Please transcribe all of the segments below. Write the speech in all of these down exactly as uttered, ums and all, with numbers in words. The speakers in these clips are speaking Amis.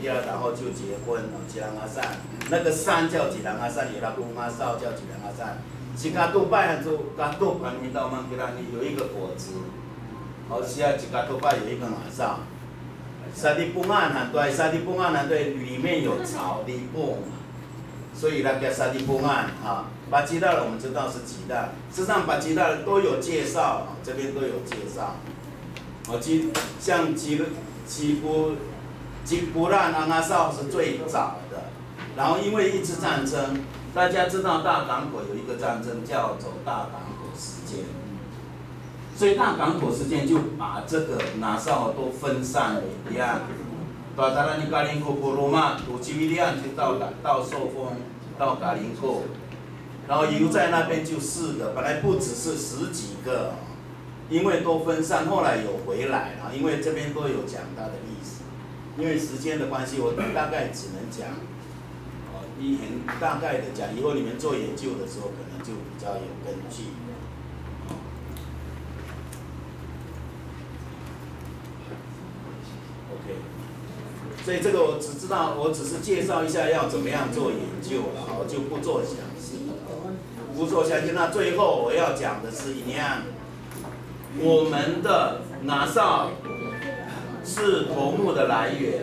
然后就结婚哦，Cilangasan。那个山叫Cilangasan，有那个ngasaw叫Cilangasan。Cikatopay han to, katop han to, 有一个果子。哦，是啊，Cikatopay 有一个ngasaw。Sadipongan han to, Sadipongan han to 里面有草，dipong。所以那个 Sadipongan 啊，Pacidal 我们知道是几代，事实上 Pacidal 都有介绍，这边都有介绍。哦，其像 Ci Cipu Cipulan a ngasaw 是最早的，然后因为一次战争，大家知道大港口有一个战争叫做大港口事件，所以大港口事件就把这个 ngasaw 都分散了一样。Tayra ni Kalingko ko roma, to Ciwidey han 就到到寿丰，到 Kalingko，然后留在那边就四个，本来不只是十几个哦。 因为都分散，后来有回来了，因为这边都有讲它的历史。因为时间的关系，我大概只能讲，哦，一很大概的讲，以后你们做研究的时候，可能就比较有根据。哦，OK，所以这个我只知道，我只是介绍一下要怎么样做研究了，我就不做详细了。不做详细，那最后我要讲的是一样。 我们的 ngasaw 是头目的来源，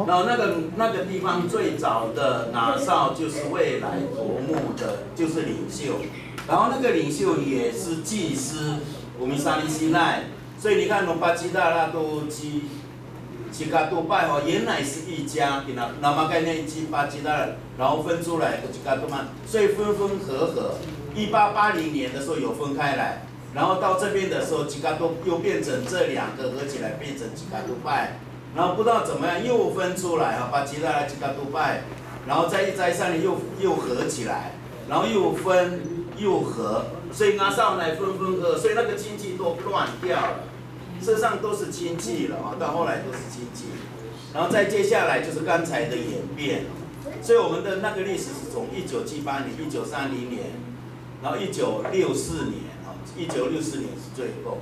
然后那个那个地方最早的 ngasaw 就是未来头目的，就是领袖，然后那个领袖也是祭司，我们沙利西奈，所以你看，no Pacidal to Ci Cikatopay 哦，原来是一家，给那那么概念一 Pacidal，然后分出来个 Cikatopay，所以分分合合。一八八零年的时候有分开来，然后到这边的时候，Cikatopay 又变成这两个合起来变成 Cikatopay，然后不知道怎么样又分出来啊，Pacidal Cikatopay，然后在一在上面又又合起来，然后又分又合，所以 ngasaw 来分分合，所以那个经济都乱掉了。 事实上都是亲戚了啊，到后来都是亲戚。然后再接下来就是刚才的演变，所以我们的那个历史是从一九七八年、一九三零年，然后一九六四年啊，一九六四年是最后。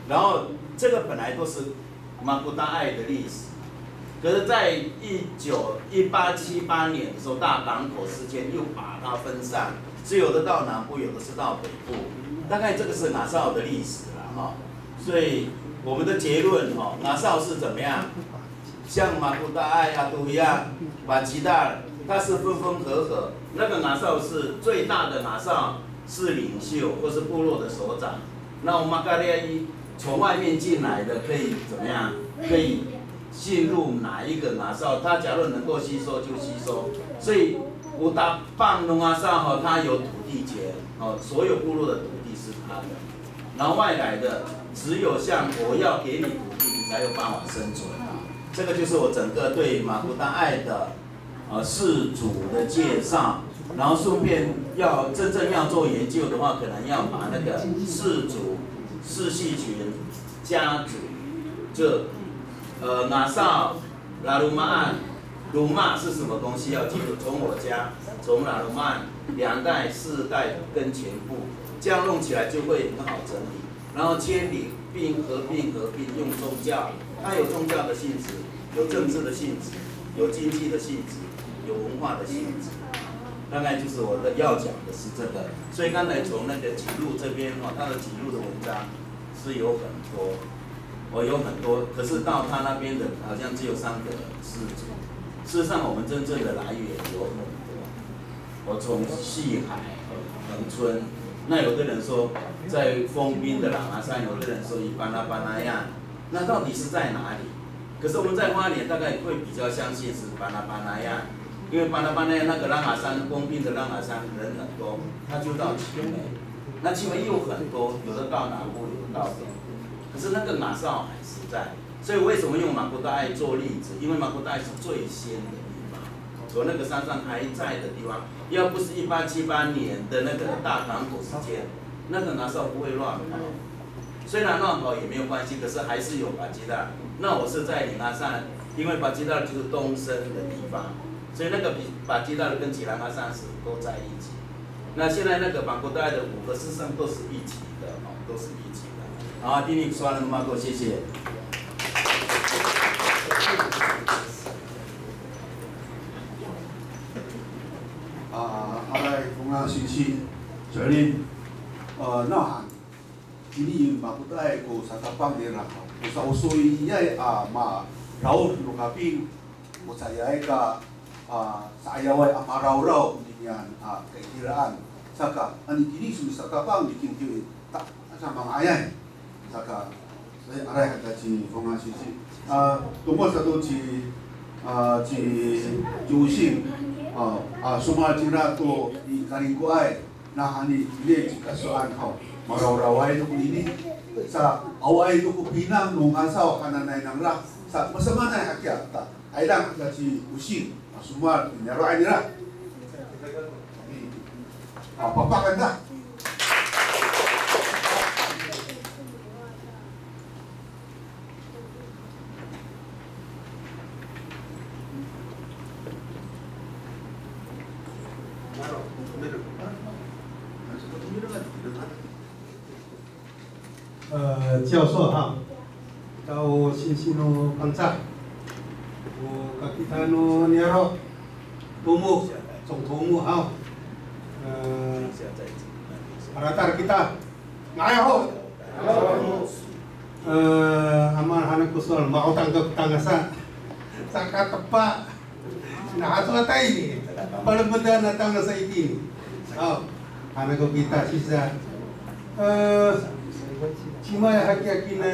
然后这个本来都是 Makotaay 的历史，可是，在一九一八七八年的时候，大港口事件又把它分散，是有的到南部，有的是到北部。大概这个是 ngasaw 的历史了哈。所以我们的结论哈，ngasaw 是怎么样？像 Makotaay 啊，都一样，Pacidal，它是分分合合。那个 ngasaw 是最大的 ngasaw，是领袖或是部落的首长。那 o makariay 从外面进来的可以怎么样？可以进入哪一个 ngasaw？他假如能够吸收就吸收。所以 o tapang no ngasaw 哈，他有土地权，哦，所有部落的土地是他的。然后外来的，只有像我要给你土地，你才有办法生存啊。这个就是我整个对 Makotaay 的 呃，氏族的介绍，然后顺便要真正要做研究的话，可能要把那个氏族、氏系群、家族，就呃 ngasaw laloma'an，loma' 是什么东西要记住，从我家，从 laloma'an 两代、四代跟全部，这样弄起来就会很好整理。 然后迁徙并合并合并，用宗教，它有宗教的性质，有政治的性质，有经济的性质，有文化的性质。大概就是我的要讲的是这个。所以刚才从那个记录这边哦，他的记录的文章是有很多，哦，有很多，可是到他那边的好像只有三个氏族。事实上，我们真正的来源有很多。 我从细海、恒春，那有的人说在丰滨的 langasan，有的人说 i Panapanayan，那到底是在哪里？可是我们在花莲大概会比较相信是 Panapanayan，因为 Panapanayan 那个 langasan，丰滨的 langasan 人很多，他就到青梅，那青梅又很多，有的到南部，有的到北部，可是那个 ngasaw 还是在。 所以为什么用 Makotaay 做例子？因为 Makotaay 是最先的地方，从那个山上还在的地方，要不是一八七八年的那个大港口事件，那个 ngasaw 不会乱跑。虽然乱跑也没有关系，可是还是有 Pacidal。那我是在 Lingasan，因为 Pacidal 就是东升的地方，所以那个 Pacidal 跟 Cilangasan 是都在一起。 那现在那个 Makotaay 的五个事实上都是一起的哦，都是一起的。好，第一个 sowal no mako，谢谢。Singsi, Charlene, e, nawhani, ini makotaay ko satapang nira, ko sa'osoyay a maraod no Kaping, ko caay ka, a, sa'ayaway a marawraw ninian a kaitiraan. Saka, anini kiso misatapang, mikin kiyo i, ta, sa manga'ayay. Saka, e, aray, haka ci Fongan singsi. A, tomod sato ci, a, ci, ci Osing. A, a, somowal cingra to i Kalingkoay. Nawhani, ini ci Kasoan haw. Marawraway to konini. Sa, awaay to ko pinang no ngasaw hananay nangra. Sa, masamaanay hakiya ta. Aydang, haka ci Osing, a, somowal, niyaro'ay nira. A, papakan da. 呃，教授哈，kita o singsi no Pangcah, o kakita no niyaro', tomo, 总头目 haw. E, paratar kita, nga'ay ho. E, amaan han ako sowal, ma'otang kako tangasa. Saka tepa. Na, ato a tayni, palemedan a tangasa itini. Haw, han ako kita sisa. E, cima hakiya kina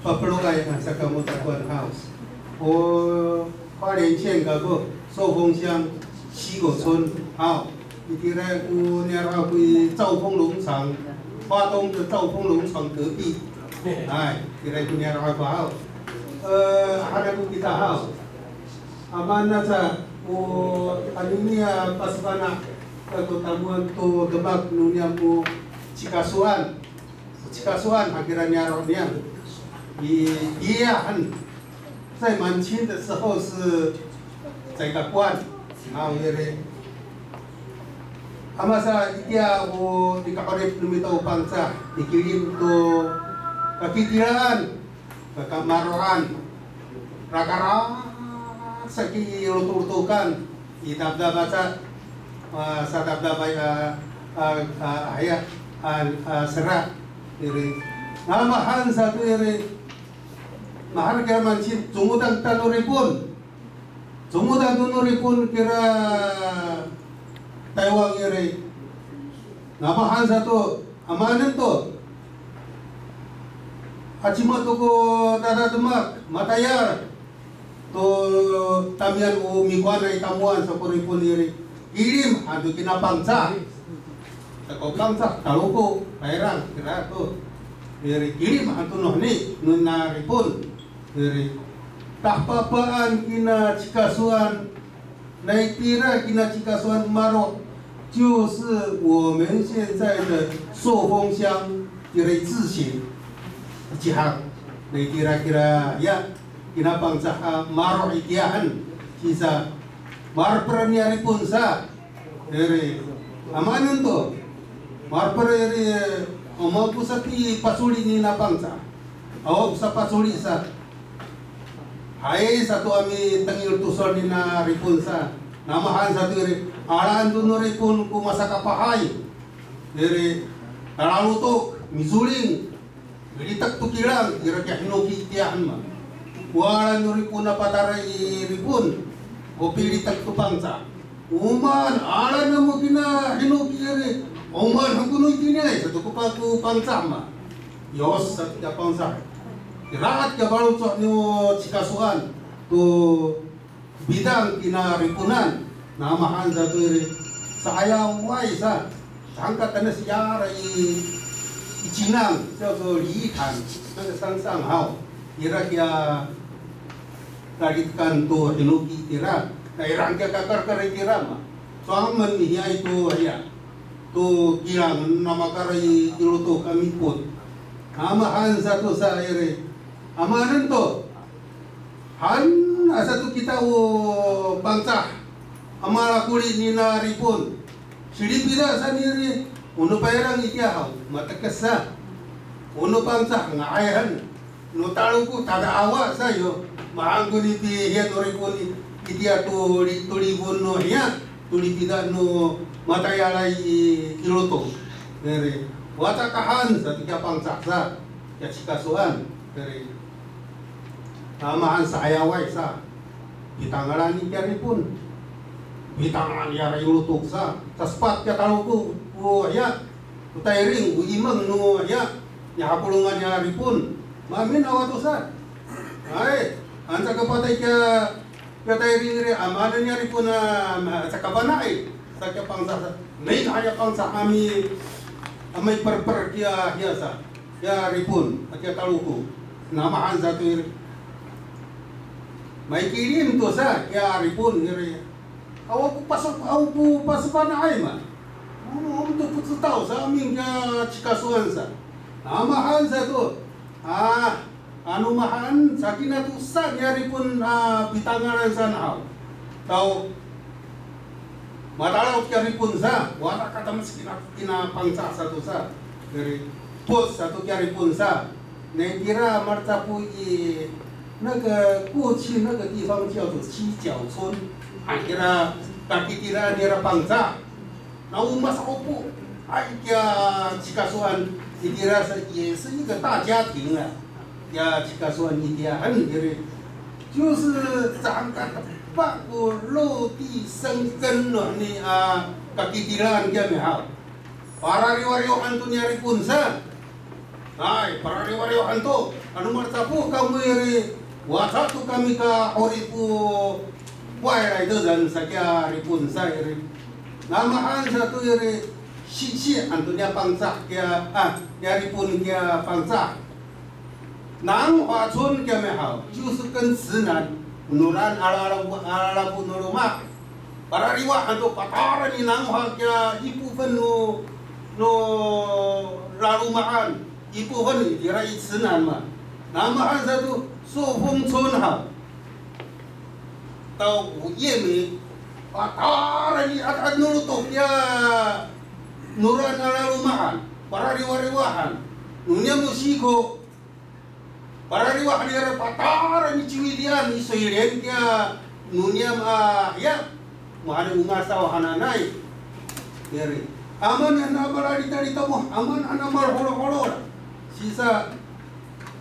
papeloay a saka mo takowan haw. O, 花莲县 kako, 寿丰乡西口村 haw. Itira ko niyaro' ako i 兆丰农场, 花东的兆丰农场隔壁. Hay, itira ko niyaro' ako haw. E, han ako kita haw. Amaan sa ko anini a pasifana' ko tamowanan to demak no niyam ko Cikasoan. Cikasoan, a, kira niyaro' niyam. I, iya han. 在满清的时候是 caay ka kowan. Haw, iri. Ama sa itiya o nika'orip no mita o Pangcah, mikilim to kakitiraan, kakamaro'an, rakarak sa kilotolotokan, i dabdab aca, a, sadabdabay a, a, a, haya, a, a, sera, iri. Namahan sato iri, mahaen kira mancin, congodan kita no Ripon. Congodan to no Ripon kira Taywan iri. Namahan sato, amaanen to. Acima to ko tatademak, matayal to tamiyan o mikowanay tamowan sa ko Ripon iri. Kilim han to kina Pangcah. Sa ko Pangcah, Kaloko, Payrang, kira to. Iri kilim han to no heni, no na Ripon. Iri, tahapahapaan kina Cikasoan, nai tira kina Cikasoan maro', 就是我们现在的寿丰乡 iri 自行 i cihak, nai tira kira ya, kina Pangcah a maro' itiya han, sisa, marper niya Ripon sa, iri, amaanen to, marper iri, o maan ko sapipacoli nina Pangcah. Awa ko sapacoli sa. Hay sato a mitengil to sowal nina Ripon sa. Namahan sato iri, alaen to no Ripon ko masakapahay. Iri, talalotok, misoling. Militek to kilang, ira kiya hinoki itiya han ma. Wala no Ripon a patara i Ripon, o pilitek to Pangcah. O maan, alaen namo kina hinoki iri, o maan han ko no itiniay, sato ko pa ko Pangcah ma. Yos, sato kiya Pangcah. Iraat kiya faloco' no Cikasoan, to bidang kina Riponan, namahan sato iri, sa'ayaway sa, sangka tana siyara i, i cinang, 叫做离潭, 那个山上 haw, ira kiya talitekan to hinoki itira, na ira kiya kakarkar itira ma, 专门 mihiyaay to hiya, to kilang na makara i, i lotok a mipot, namahan sato sa iri, amaanen to, han asa to kita o Pangcah a malakoli nina Ripon. Silipida sa niri, o no Payrang itiya haw, matekes sa. O no Pangcah nga'ay han. No Taloko tada awa sa yo. Mahaen ko nipihiya no Ripon i, itiya to li, to Ripon no hiya, to lipida no matayalay i, i lotok. Iri, wacakahan sa to kiya Pangcah sa, kiya Cikasoan. Iri, namahan sa ayaway sa, pitangalan ni kiya Ripon. Pitangalan nira i lotok sa, sasepat kiya Taloko, o, ya, o Tayring, o Imeng no, ya, nihakolongan niya Ripon. Maemin awa to sa. Ay, anca kapatay kiya, kiya Tayring iri, a, maanen niya Ripon a, ma, caka fana' i. Sa kiya Pangcah sa. Main haya Pangcah a mi, a miperper kiya, kiya sa. Kiya Ripon, a kiya Taloko. Namahan sa to iri. Maikilim to sa, kiya Ripon iri. Awa ko paso, awa ko pasofana'ay ma. Ano, ano to 不知道 sa amin kiya Cikasoan sa. Namahan sa to. A, ano mahan, sa kina to sa niya Ripon, a, pitangalan sa naw. Taw, matalaw kiya Ripon sa, wala katamas kina, kina Pangcah sa to sa. Iri, 不知道 sa to kiya Ripon sa. Nai tira marcapo i, 那个过去那个地方叫做七角村. A, kira, kakitiraan nira Pangcah. Na o masa'opo, ay, kiya Cikasoan itira sa, 也是一个大家庭啊。Kiya Cikasoan itira han iri, 就是长大的，把我落地生根了，你啊，kakitiraan kiya mihaw. Parariwariwahan to niya Ripon sa. Hay, parariwariwahan to. Ano marcapo kamo iri, waca to kami ka 'orip ko, wayray to san sa kiya Ripon sa iri. Namahan sa to iri, 谢谢 han to niya Pangcah kiya, a, niya Ripon kiya Pangcah. 南华村 kiya mihaw, 就是跟池南 noraan a lalafo, a lalafo no loma'. Parariwa han to, patala ni 南华 kiya 一部分 no, no laloma'an, 一部分 itira i 池南 ma. Namahan sa to, 寿丰村 haw. Taw o 月眉, patala ni adad no lotok kiya noraan a laloma'an, parariwariwahan. No niyam o siko, parariwahan nira patala ni Ciwidian i Soylen kiya no niyam a, ya, mahaen o ngasaw hananay. Iri, aman han a malalitalitaw mo, aman han a malaholoholol. Sisa,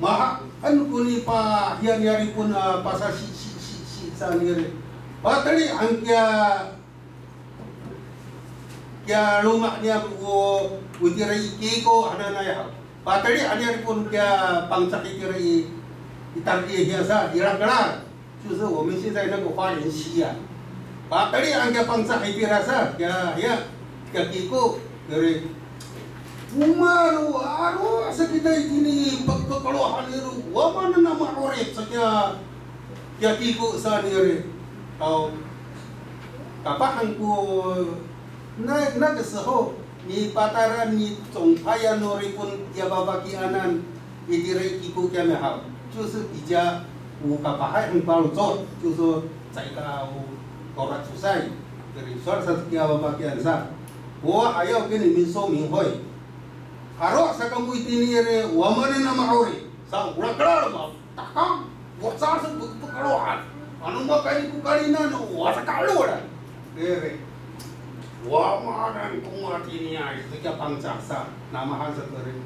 mahaen ko nipahiya niya Ripon a pasasisisi saan iri. Pateli han kiya, kiya loma' niyam o, o itira i Kiko hananay haw. Pateli han niya Ripon kiya Pangcah itira i, i Talihi hiya sa, i Lakelal. 就是我们现在那个花莲西啊。Pateli han kiya Pangcah itira sa, kiya, ya, kiya Kiko, iri. O malo, aro' sa kita itini pagpakalohan iro, wa manen a ma'orip sa kiya, kiya Kiko saan iri. Taw, kapah han ko, na, 那个时候, nipatayra ni 总裁 a no Ripon kiya fafakianan, itira i Kiko kiya mihaw, 就是比较 o kapahay han faloco', 就是说 caay ka o toracosay, iri sowal sato kiya fafakian sa. O ayaw kini 民说民会. Aro' sa kamo itini iri, wa manen a ma'orip sa, o Lakelal ma, takang, o caay sa pagpakalohan. Ano makaini ko kalinan, o, wa sa kalo la. Iri. Wa manen ko matiniay, sa kiya Pangcah sa, namahan sa to iri.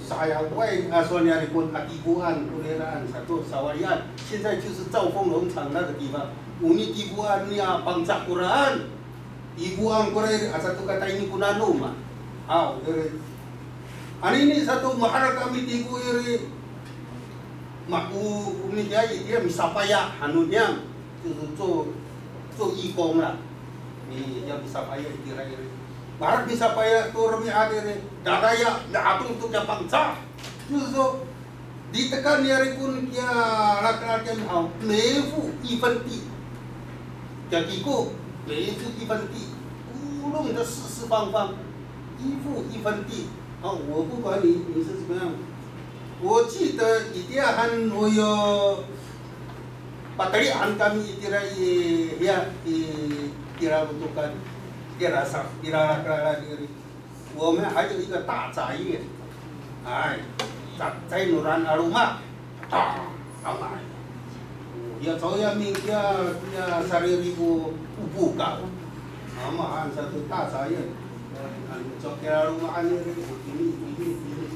Sa'ayaway, a, sowal niya Ripon a tifoan, ko niraan sato, sawalian. 现在就是兆丰农场那个地方. O nitifoan niya Pangcah koraan. Tifoan kora iri, aca to ka tayni ko nanom a. Haw, iri. Anini sato maherek a mitifo iri. Ma, o, o niyam itiya misapaya han no niyam. 就是做，做义工啦。Ni, ya misapaya itira iri. Maherek misapaya to romi'ad iri, dadaya, mi'atung to kiya Pangcah. 就是说, ditekan niya Ripon kiya Lakelal kiya mihaw, 每户一分地. Kiya Kiko, 每户一分地. Polong 的四四方方, 一户一分地. 啊，我不管你，你是怎么样。我记得 itiya han o yo Patelian kami itira i, ya, i, itira Lotokan, itira sa, itira Lakelal iri. 我们还有一个大宅院, ay, ca, caay noraan a loma', ta, tama. Ya, caay ya mi, ya, ya sariri o, o pokaw. A, Mamaan sato tacayen. Ano cokela loma'an iri, ini, ini, ini.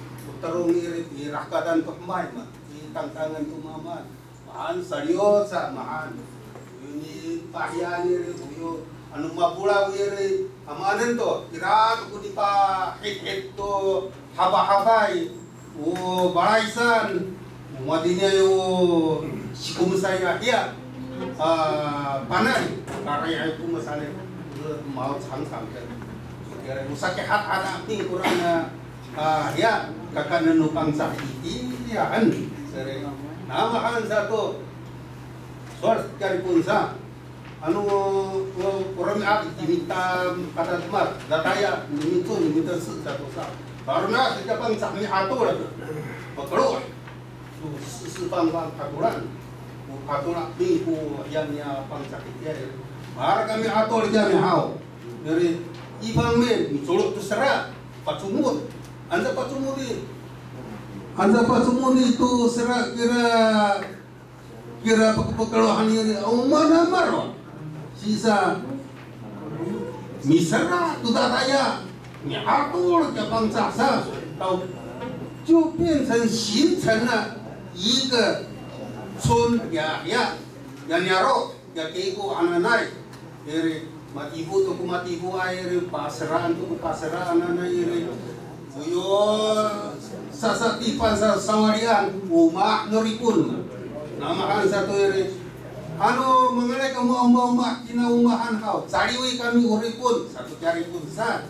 Terong iri, irahkadan to hemay ma. Itangtangan to mamaan. Mahaan saliyo sa mahaan. Ini pahiyan iri, uyo, ano mapolaw iri, amanen to, ira to ko nipahithit to hafahafay, o balaysan, o matiniay o sikomesay a hiya, a, panay, kariay komesay, mao cangcang ka. Kira, o sakihat anak ni, korana, a, hiya, kakaenen no Pangcah itiyaan. Sere, namahan sato, sowal kari Pangcah. Ano, o, o romi'ad itini i katatma, dataya, nimico, nimito'es sato sa. Ano romi'ad ita Pangcah mi'atol, pakalo. To, sesefangfang atolan. O atolan, mi, o, yan ya Pangcah itiya. Para kami atol kami haw. Iri, i fangmin, micolo' to sera, pacomod. Anca pacomod i. Anca pacomod i to sera kira Kira pek-, pekelohan iri, o mana maro. Sisa, misera to tataya, mi'atol kiya Pangcah sa, taw, 就变成形成了一个村 ya, ya, ya niyaro', ya kiko hananay. Iri, matifo to ko matifoay iri, paseraan to ko paseraan hananay iri. Oyo, sasatipan sa sawalian, omah no Ripon. Namahan sato iri. Ano, mangalay kamo a omaomah, kina omahan haw. Caliwi kami o Ripon, sato kiya Ripon sa.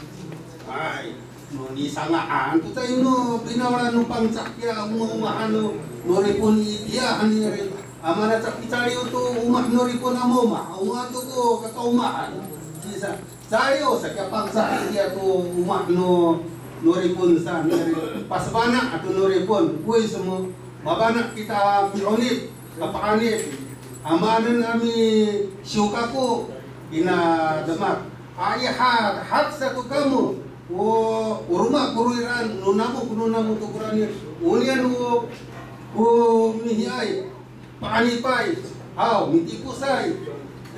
Ay. No nisanga'an to caay no finawlan no Pangcah kiya, omaomahan no, no Ripon itiya han iri. Amana caay picaliw to omah no Ripon a maomah, omahan to ko kakaomahan. Sisa, caliw sa kiya Pangcah itiya to omah no, no Ripon sa han iri. Pasfana' to no Ripon, koy semo, mafana' kita mi'onip, kapa'anip. Amanen a misiwkako, kina demak. A, i, ha, hat sato kamo, o, o roma koro iraan, no namo, no namo to koraan i, oniyan o, o mihiay, pa'anipay, haw, mitipusay,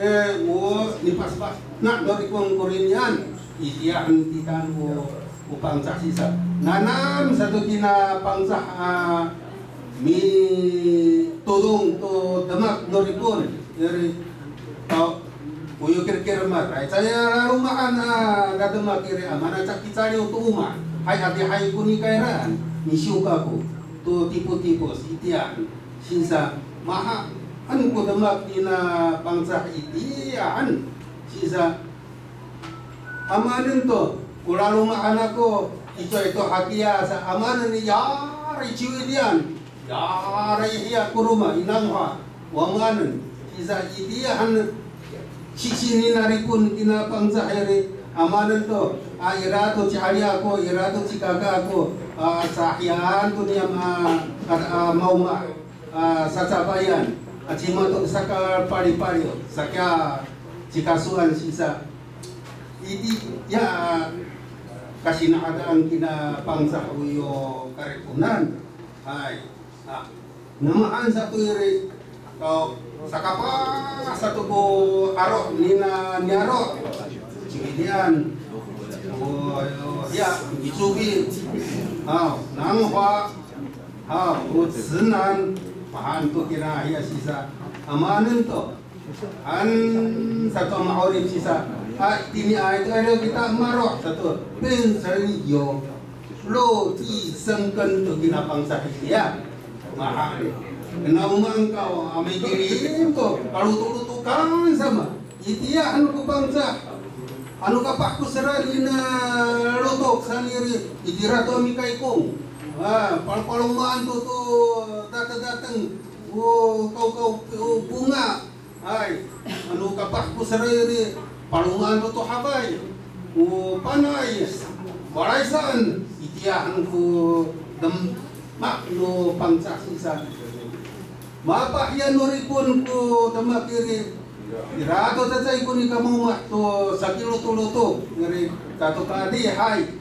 e, o, nipaspas, na, no Ripon koro iniyan, itiya han titaan o, o Pangcah sisa. Nanam sato kina Pangcah, a, mitodong to demak no Ripon, iri, taw, koyo kirkir matay, caay laloma'an a, na demak iri, amana caay picaliw to omah. Hay, adihay ko nikayraan, misiwkako to tipotipos, itiya han, sisa, maha, han ko demak nina Pangcah itiya han, sisa, amanen to, ko laloma'an ako, icowa to hakiya sa, amanen i, yara i ciwidian, yara i hiya ko roma, i nangoha, o amanen, sisa itiya han, sisi nina Ripon kina Pangcah iri, amanen to, a, ira to ci'ali ako, ira to cikaka ako, a, sahiyaan to niyam a, a, a, maomah. A, sacapayan, a, cima to sakapalipaliw, sakiya cikasoan sisa. Itiya, a, kasina'adaan kina Pangcah oyo kariponan. Hay. A, namaan sato iri, o, sakapah sato ko aro' nina niyaro'. Ciwidian. O, o, ya, micobi. A, nangoha. Haw, o 直男, mahaen to kira hiya sisa. Amanen to. An sato ma'orip sisa. A, itiniay to, ira kita maro' sato. 变成有落地生根 to kina Pangcah itiya. Mahaen. Kena o mangkaw, a, mikilim to. Kalotolotokan sama. Itiya han ko Pangcah. Ano kapah ko sera nina lotok saan iri, itira to a mikaykong. A, pal-, palomaan to to datedateng. O kawkaw, o bonga. Ay, ano kapah ko sera iri, palomaan to to hafay. O panay, balaysan, itiya han ko demak no Pangcah sisa. Mapahiyan no Ripon ko demak iri. Ira to cacay ko nikamaomah to sakilotolotok iri, tato ka adihay.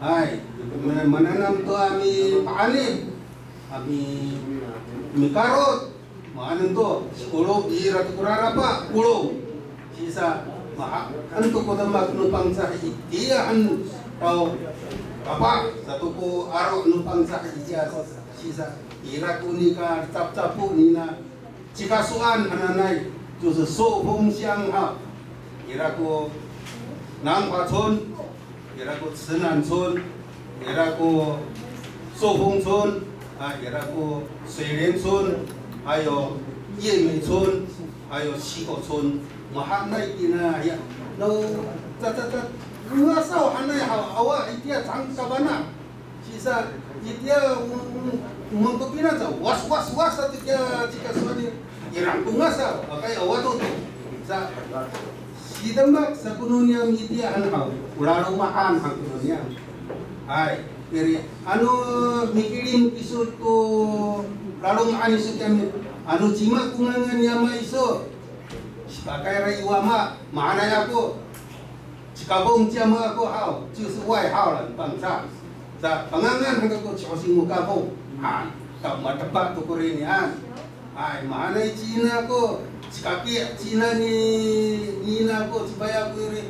Hay, ma-, mananam to a mipa'anip, a mi-, mikarot, maanen to, sikolong, ira to ko rarapa, kolong. Sisa, Mahaen to ko demak no Pangcah itiya han, o, kapah sato ko aro' no Pangcah itiya sisa, ira ko nika licapcapo nina, cikasoan hananay, 就是寿丰乡 haw. Ira ko 南华村, ira ko 慈南村, ira ko 寿丰村, a, ira ko 水莲村, 还有月美村, 还有溪口村, mahaenay kina, ya. No, ta, ta, ta, ngasaw hanay haw, awa itiya cangkabana. Sisa, itiya, um, um, mangkopina sa, was, was, was, sato kiya cikasoan i, irang ko ngasaw, akay awa to. Sa, sidemak sa ko no niyam itiya han haw, o laloma'an han ko no niyam. Hay, iri, ano mikilim kiso to laloma'an iso kiyami, ano cima ko ngangan ni ama iso, sipakayra i wama, maanay ako. Cikafong ci ama ako haw, 就是外号了, Pangcah. Sa, pangangan han kako ci Hosing no Kafong. Han, ta matepa to kori niyan. Hay, mahaenay ci ina ako, ci Kaki' ci ina ni, ni ina ako, ci Bay ako iri.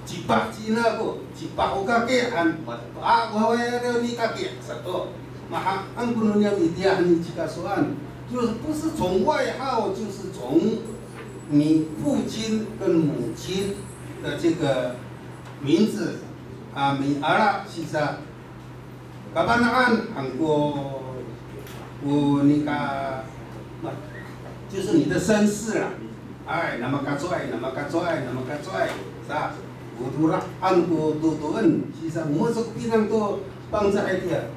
Ci Pah ci ina ako, ci Pah o Kaki' han, matepa. A, waway ira ni Kaki' sato. Mahaen ko no niyam itiya han i cikasoan. 就是不是从外号，就是从你父亲跟母亲的这个名字啊，miala sisa. Kafana'an han ko, ko nika, ma, 就是你的身世啦。Ay, namakacoay, namakacoay, namakacoay. Sa, o toraan ko totoen, sisa, mo, so ko pinang to Pangcah itiya.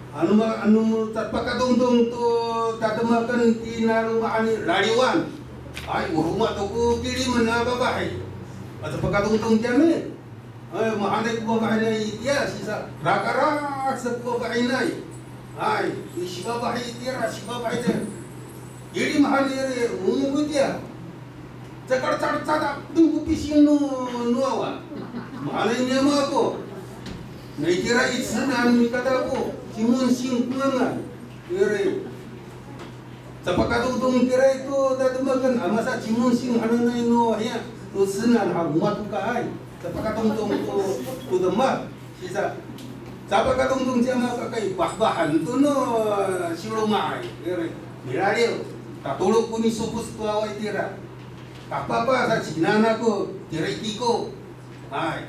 Ano ma, ano sapakatongtong to tademaken tina loma' ni laliwan. Ay, o roma to ko kilimen a fafahi. Sapakatongtong kiyami. Ay, mahaenay ko fafahinay itiya, sisa, rakarak sa ko fafahinay. Ay, i sifafahi itira, sifafahi itira. Iri mahaenay iri, o moko itiya. Cakar, cakar, cakar, tingko pising no, no awa. Mahaenay niyam ako. Na itira i Cenan ni kada ako, ci Monsing ko ngangan. Iri. Sapakatongtong kira i to tademaken, a masa ci Monsing hananay no, hiya, to Cenan ha, o matokaay. Sapakatongtong to, to demak, sisa. Sapakatongtong ci ama ako kay, bahbahan to no, siloma'ay. Iri, milaliw. Tatolo ko nisofos to awa itira. Kapapa sa ci ina ako, tira i Kiko. Hay.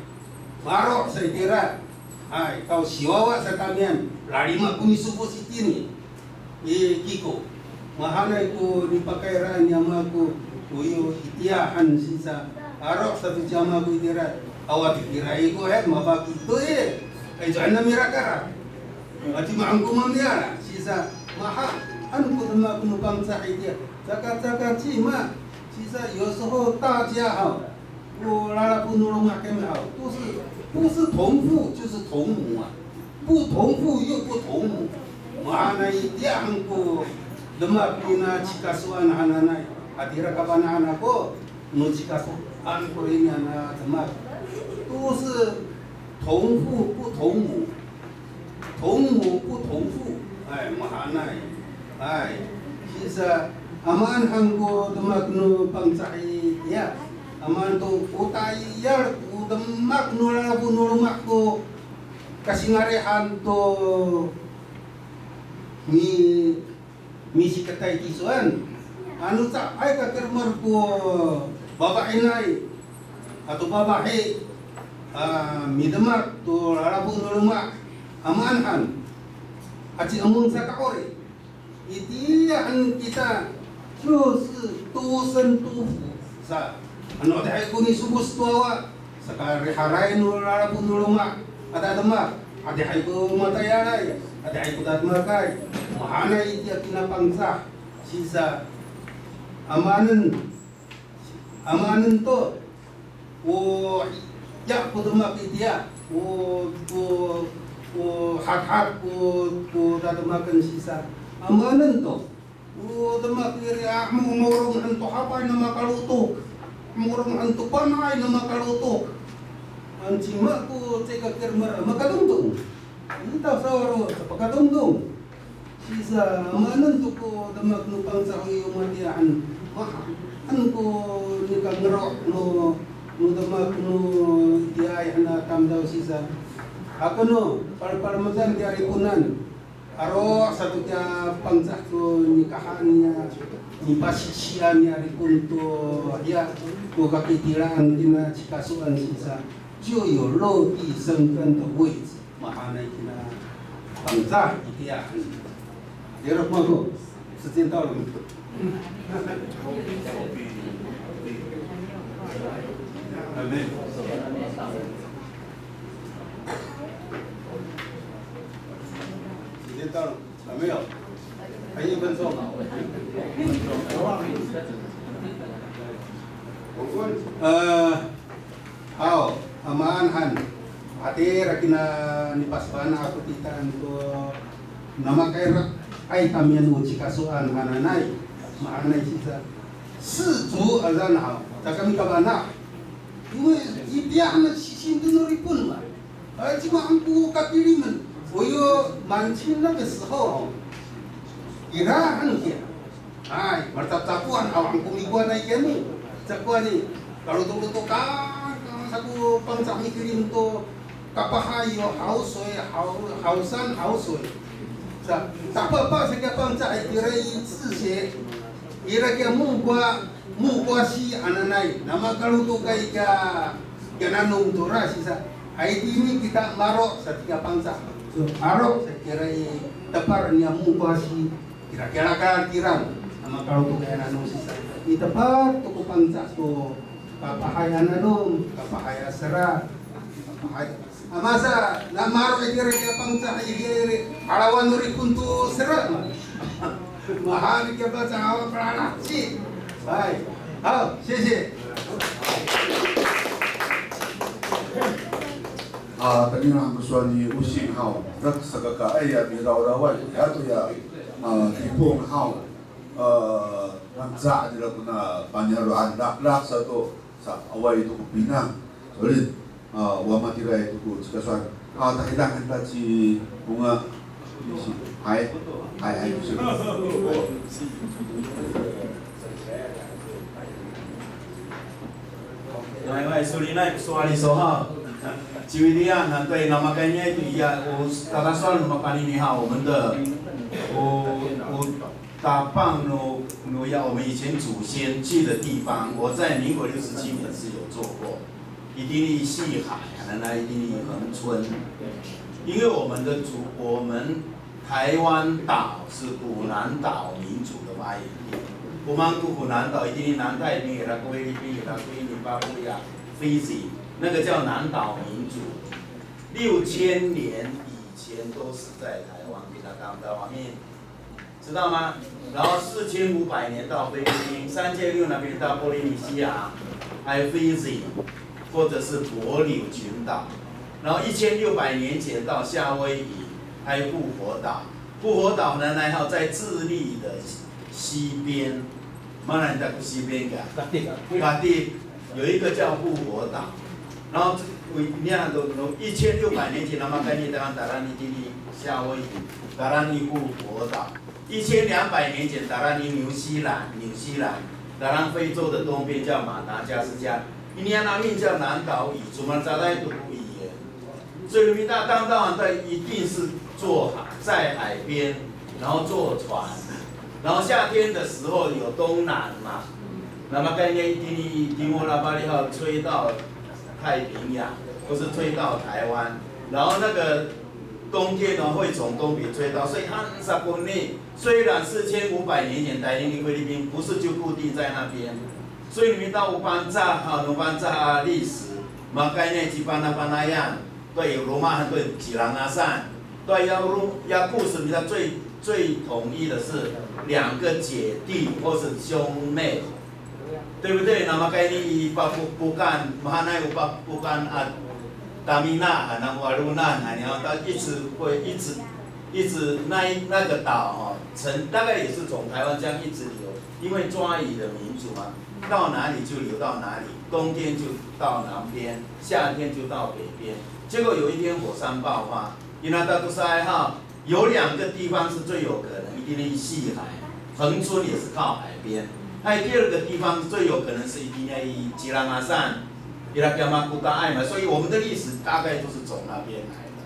Maro' sa itira. Hay, taw siwawa sa tamiyan. Lalima ko nisofos itini. I Kiko. Mahaenay ko nipakayraan ni ama ako, o yo itiya han sisa. Aro' sato ci ama ako itira. Awa to kira i ko, eh, mafaki to, eh. Ay, caan na mirakara. Ati maan ko mamiyala, sisa. Mahaen ko demak no Pangcah itiya. Caka, caka cima. Sisa, 有时候大家哈, o lalafo no loma' kami haw, 都是, 不是同父就是同母啊，不同父又不同母。Mahaenay itiya han ko demak nina cikasoan hananay, hatira kafana'an ako, no cikasoan ko rinian a demak, 都是同父不同母。 同母不同父, ay, mahaenay. Ay, sisa, amaan han ko demak no Pangcah i, ya. Amaan to, o tayal ko demak no lalafo no loma' ko kasingarihan to mi, misiketay kisoan. Ano caay ka kiremer ko fafa'inay ato fafahi, a, midemak to lalafo no loma', amaan han, a, ci'emong sa ka'orip. Itiya han kita, 就是多生多福 sa. Ano adihay ko nisofos to awa, sakarihaday no lalafo no loma' a tademak, adihay ko matayalay, adihay ko tademakay. Mahaenay itiya kina Pangcah, sisa, amaanen, amaanen to, o, ya ko demak itiya, o, o, o hadhad ko, ko tademaken sisa. Amaanen to. O demak iri a, mo, morong han to hapay na makalotok. Morong han to panay na makalotok. An cima ko caay ka kiremer a makadongdong. Ita sawalo, pakadongdong. Sisa, amaanen to ko demak no Pangcah i, o matiya han. Mahaen ko ni, Kangero no, no demak no itiyaay han a tamdaw sisa. Ako no, palpalmetan tiya Riponan. Aro' sato kiya Pangcah to nikahaan niya, nipasisian niya Ripon to hiya, to kakitilaan kina cikasoan sisa. 就有落地生根的位置。 Mahaenay kina Pangcah itiya. Tirok mako, 时间到了吗？还没有。时间到了，还没有。还有一分钟。呃， Haw, a maan han. Hatira kina nipasifana' ako titaan to, namakayraay tamiyan o cikasoan hananay, maanay sisa. 世族 aza haw, caka mikafana'. 因为 itiya han sisinteng no Ripon ma. Ay, cima han ko katilimen. 我有满清那个时候 ira han kiya. Ay, malacafcafoan, awa han ko mikowanay kiyami. Cakowa ni, kalotolotokan, sako Pangcah mikilim to, kapahay yo hawsoy, haw-, hawsan, hawsoy. Sa, tapapa sa kiya Pangcah, ira i 字写, ira kiya 木瓜, 木瓜西 hananay, namakalotokay kiya, kiya nanom tora sisa. Ay, itini kita maro' sa kiya Pangcah. So, aro' sa kira i tepar niya 木瓜西. Kira-kira ka kiran, a makalotokay a nanom sisa. Itepar to ko Pangcah to, kapahay a nanom, kapahay a sera, kapahay. A masa, na maro' itira kiya Pangcah i, i, alawan no Ripon to sera ma. Mahaen kiya Pangcah awa palalaheci. Hay. Haw, 谢谢。 A, tayni han ko sowal ni Osing haw, rek sakakaay a mirawrawan, ato ya, a, Dipong haw, a, Pangcah nira kona paniyaro'an, laklak sato, sa, awaay to ko pinang, solid, a, o matiraay to ko cikasoan. A, tahidang han ta ci Ponga. Hay, hay, hay. Hay, hay, solinay ko sowal iso ha. Ci William, a, 对, na makayni to iya, o, tadasowalan no mapalini ha, 我们的, o, o, Tapang no, no ya, 我们以前祖先去的地方，我在民国六十七年是有做过。 Itini i Sihai, nanay itini i Hengcun. 因为我们的祖，我们台湾岛是古南岛民族的发源地。O maan ko 古南岛, itini 南太平洋 ira ko Filipin, ira ko ini, Papuya, Fiji, 那个叫南岛民族。六千年以前都是在台湾，kita tamdaw amin. 知道吗？然后四千五百年到菲律宾，三千六那边到波利尼西亚，还有 Fiji，或者是帛琉群岛，然后一千六百年前到夏威夷，还有复活岛。复活岛呢，然后在智利的西边，马来西亚西边的 Kati. Kati 有一个叫复活岛，然后这，你看，一千六百年前，那么概念当然，当然一定夏威夷，当然一复活岛。 一千两百年前，tayra i 纽西兰，纽西兰，tayra i 非洲的东边叫马达加斯加，ini a amin 叫南岛语，cuma caay to ko 语言。所以 no mita tamdaw 的一定是坐海，在海边，然后坐船，然后夏天的时候有东南嘛，那么概念 itini i timol a palihaw 吹到太平洋，或是吹到台湾，然后那个 冬天呢，会从东北吹到，所以它 sakoni 虽然四千五百年前 tayni i 菲律宾不是就固定在那边，所以 no mita o Pangcah 哈，no Pangcah 啊历史，makayni ci Panapanayan, 对，罗马很多 Cilangasan, 对，要，要故事比较最，最统一的是两个姐弟或是兄妹， 对不对？Namakayni i Pakokpokan, mahaenay o Pakokpokan a tamina, a, namo 'aloman, a, 然后它一直会一直，一直那一，那个岛哦，从，大概也是从台湾这样一直流，因为抓鱼的民族嘛，到哪里就流到哪里，冬天就到南边，夏天就到北边。结果有一天火山爆发， Inata to sa 哈，有两个地方是最有可能，一定是 Sihai， 恒春也是靠海边。还有第二个地方最有可能是一定要以 Cilangasan，ira kiya Makota'ay 嘛，所以我们的历史大概就是从那边来的。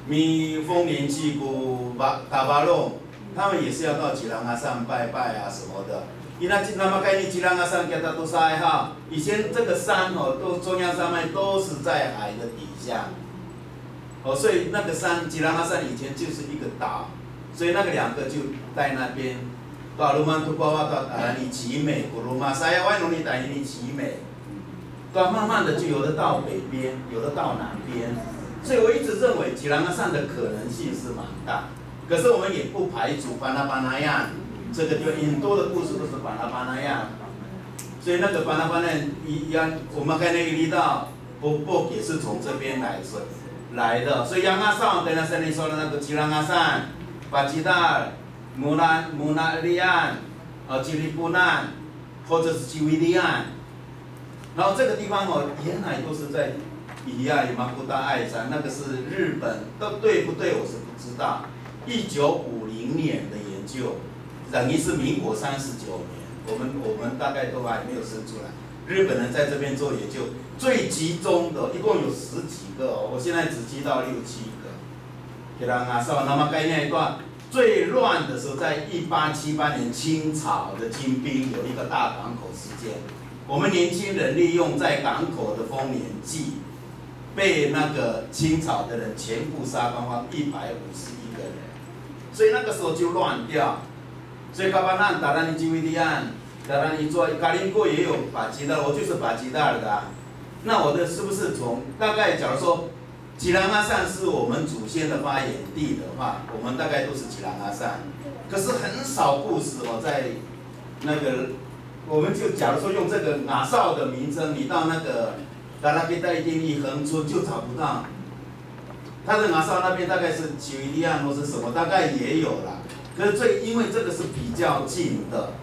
Mi 丰年祭 ko Ba- Tafalong，他们也是要到 Cilangasan 拜拜啊什么的。Ina Ci- 那么该你 Cilangasan kita 都是爱好，以前这个山哦，都中央山脉都是在海的底下。 哦，所以那个山，Cilangasan 以前就是一个岛，所以那个两个就在那边。To'aloman to ko wawa to tayni Cime ko roma, sayaway no nitayni Cime. 对，慢慢的就有的到北边，有的到南边。所以我一直认为 Cilangasan 的可能性是蛮大，可是我们也不排除 Panapanayan，这个地方很多的故事都是 Panapanayan。所以那个 Panapanayan 一样，我们还那个离岛 Pokpok 也是从这边来是来的，所以 Yangasaw 等于是你说的那个 Cilangasan、Pacidal、Mona Monalian、呃 Ciliponan，或者是 Ciwidian。然后这个地方哦，原来都是在 Iya Makota'ay 山，那个是日本，都对不对？我是不知道。一九五零年的研究，等于是民国三十九年，我们我们大概都还没有生出来。 日本人在这边做研究，最集中的一共有十几个哦，我现在只知道六七个。Kira ngasaw, nama kayniay to a 最乱的时候，在一八七八年清朝的金兵有一个大港口事件，我们年轻人利用在港口的丰年祭，被那个清朝的人全部杀光光，一百五十一个人，所以那个时候就乱掉。 所以 Kapanan, Tarani Ciwidian, Tarani Cowa, Kalingko 也有 Pacidal，我就是 Pacidal 的啊。那我的是不是从大概，假如说 Cilangasan 是我们祖先的发源地的话，我们大概都是 Cilangasan。可是很少故事哦，在那个，我们就假如说用这个 ngasaw 的名称，你到那个 Tarakita 一定一横村就找不到。 他的 ngasaw 那边大概是 Ciwidian 或是什么，大概也有啦。可是最因为这个是比较近的，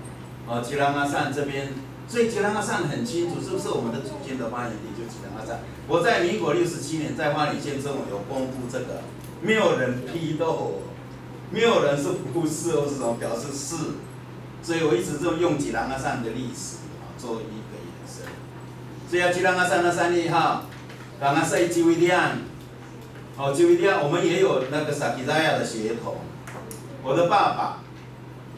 哦，Cilangasan 这边，所以 Cilangasan 很清楚，是不是我们的祖先的发源地就 Cilangasan？我在民国六十七年在花莲县政府有公布这个，没有人批斗我，没有人说不是或是什么，表示是，所以我一直就用 Cilangasan 的历史啊做一个延伸。所以啊，Cilangasan 那三例哈，Tangasa i Ciwidian， 哦，就一定要，我们也有那个 Sakizaya 的血统。我的爸爸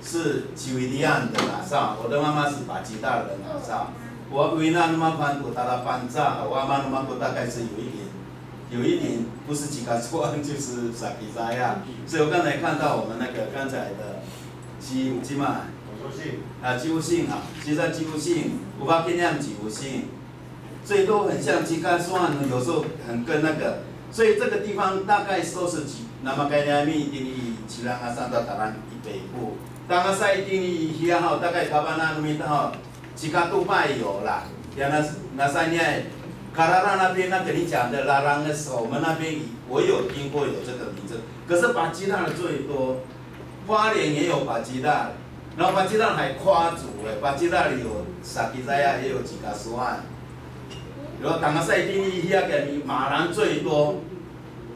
是 Ciwidian 的 ngasaw，我的妈妈是 Pacidal 的 ngasaw。我 wina no mako han ko Talapanca，我 ama no mako 大概是有一点，有一点不是 Cikasoan 就是 Sakizaya。所以我刚才看到我们那个刚才的 Ci Ucima 啊，Ci Ucing 啊，其实 Ci Ucing，我爸跟他们 Ci Ucing。 所以都很像 Cikasoan，有时候很跟那个，所以这个地方大概都是 Ci-，nama kayniay itini i Cilangasan to Tarani i 北部。Tangasa itini i hiya haw, 大概 Kapanan no mita haw, Cikatopay 有啦。Ya na, nasa niya, Karara 那边那个你讲的 Laranges，我们那边我有听过有这个名字，可是 Pacidal 最多。 花莲也有 Pacidal，然后 Pacidal 还跨族哎，Pacidal 有 Sakizaya 也有 Cikasoan。然后 Tangasa itini hiya kami 马兰最多，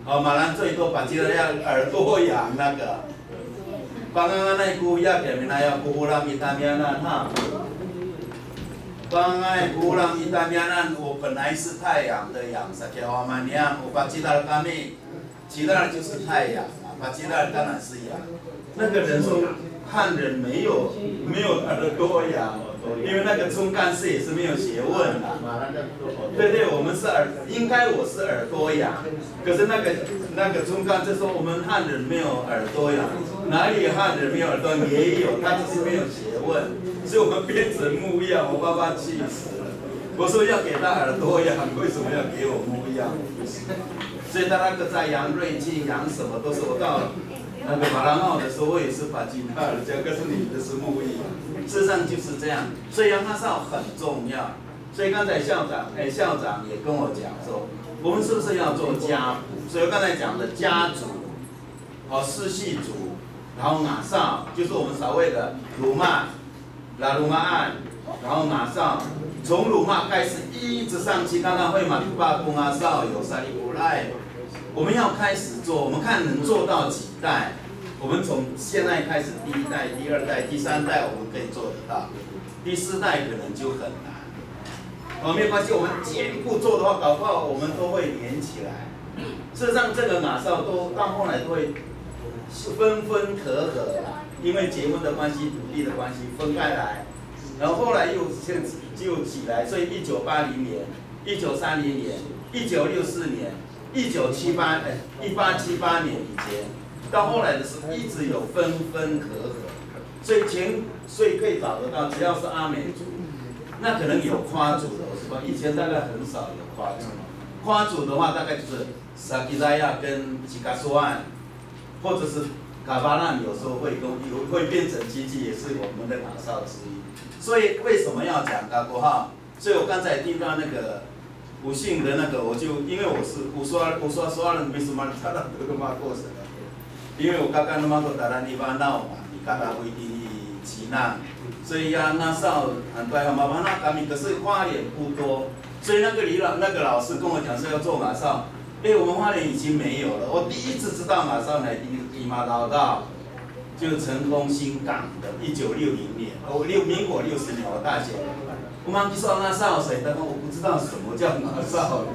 哦，马兰最多 Pacidal 要耳朵羊那个。Panganganay ko hiya kami 那要 Koholam i tamiyanan 哈。Panganganay Koholam i tamiyanan，我本来是太阳的阳，Sakihawamanian，我 Pacidal kami。 Cidal 就是太阳嘛，Pacidal 当然是羊。那个人说汉人没有没有耳朵羊，因为那个 Congkang 是也是没有学问的。对对，我们是耳，应该我是耳朵羊，可是那个那个 Congkang 就说我们汉人没有耳朵羊，哪里汉人没有耳朵羊？也有，他只是没有学问，所以我们变成牧羊，我爸爸气死了。我说要给他耳朵羊，为什么要给我牧羊？ 所以他那个在养瑞金、养什么都是我到那个马兰奥的时候，我也是把吉他的，这样，可是你的是木易，事实上就是这样。所以 Yangasaw 很重要。所以刚才校长，哎，校长也跟我讲说，我们是不是要做家谱？所以我刚才讲的家族，哦，世系族，然后 ngasaw 就是我们所谓的 loma'。 Laloma'an，然后 ngasaw，从 loma' 开始一直上去，刚刚会嘛，八公 ngasaw 有 Salikoray，我们要开始做，我们看能做到几代。我们从现在开始，第一代、第二代、第三代，我们可以做得到。第四代可能就很难。哦，没有关系，我们坚固做的话，搞不好我们都会连起来。事实上，这个 ngasaw 都到后来都会是分分合合啦，因为结婚的关系、土地的关系分开来，然后后来又现又起来，所以一九八零年、一九三零年、一九六四年、一九七八哎一八七八年以前，到后来的时候一直有分分合合，所以前所以可以找得到，只要是阿美族，那可能有夸族的，我是说以前大概很少有夸族，夸族的话大概就是 Sakizaya 跟 Cikasoan，或者是 Kabalan，有时候会跟有会变成亲戚，也是我们的 ngasaw 之一。所以为什么要讲 kako 哈？所以我刚才听到那个 Usin 的那个，我就因为我是 Usual Usual Soal Misumar 他的 Mako 神的，因为我刚刚那么多 Taran Ivanaw 嘛，你刚刚不一定 Cina，所以 ya ngasaw 很多 mafana' kami，可是花莲不多，所以那个李老那个老师跟我讲说要做 ngasaw，哎，我们花莲已经没有了。我第一次知道 ngasaw 呢，已经 i Madaodaw，就是成功新港的，一九六零年，哦，六民国六十年，我大学，我们说 ngasaw 谁？他说我不知道什么叫 ngasaw。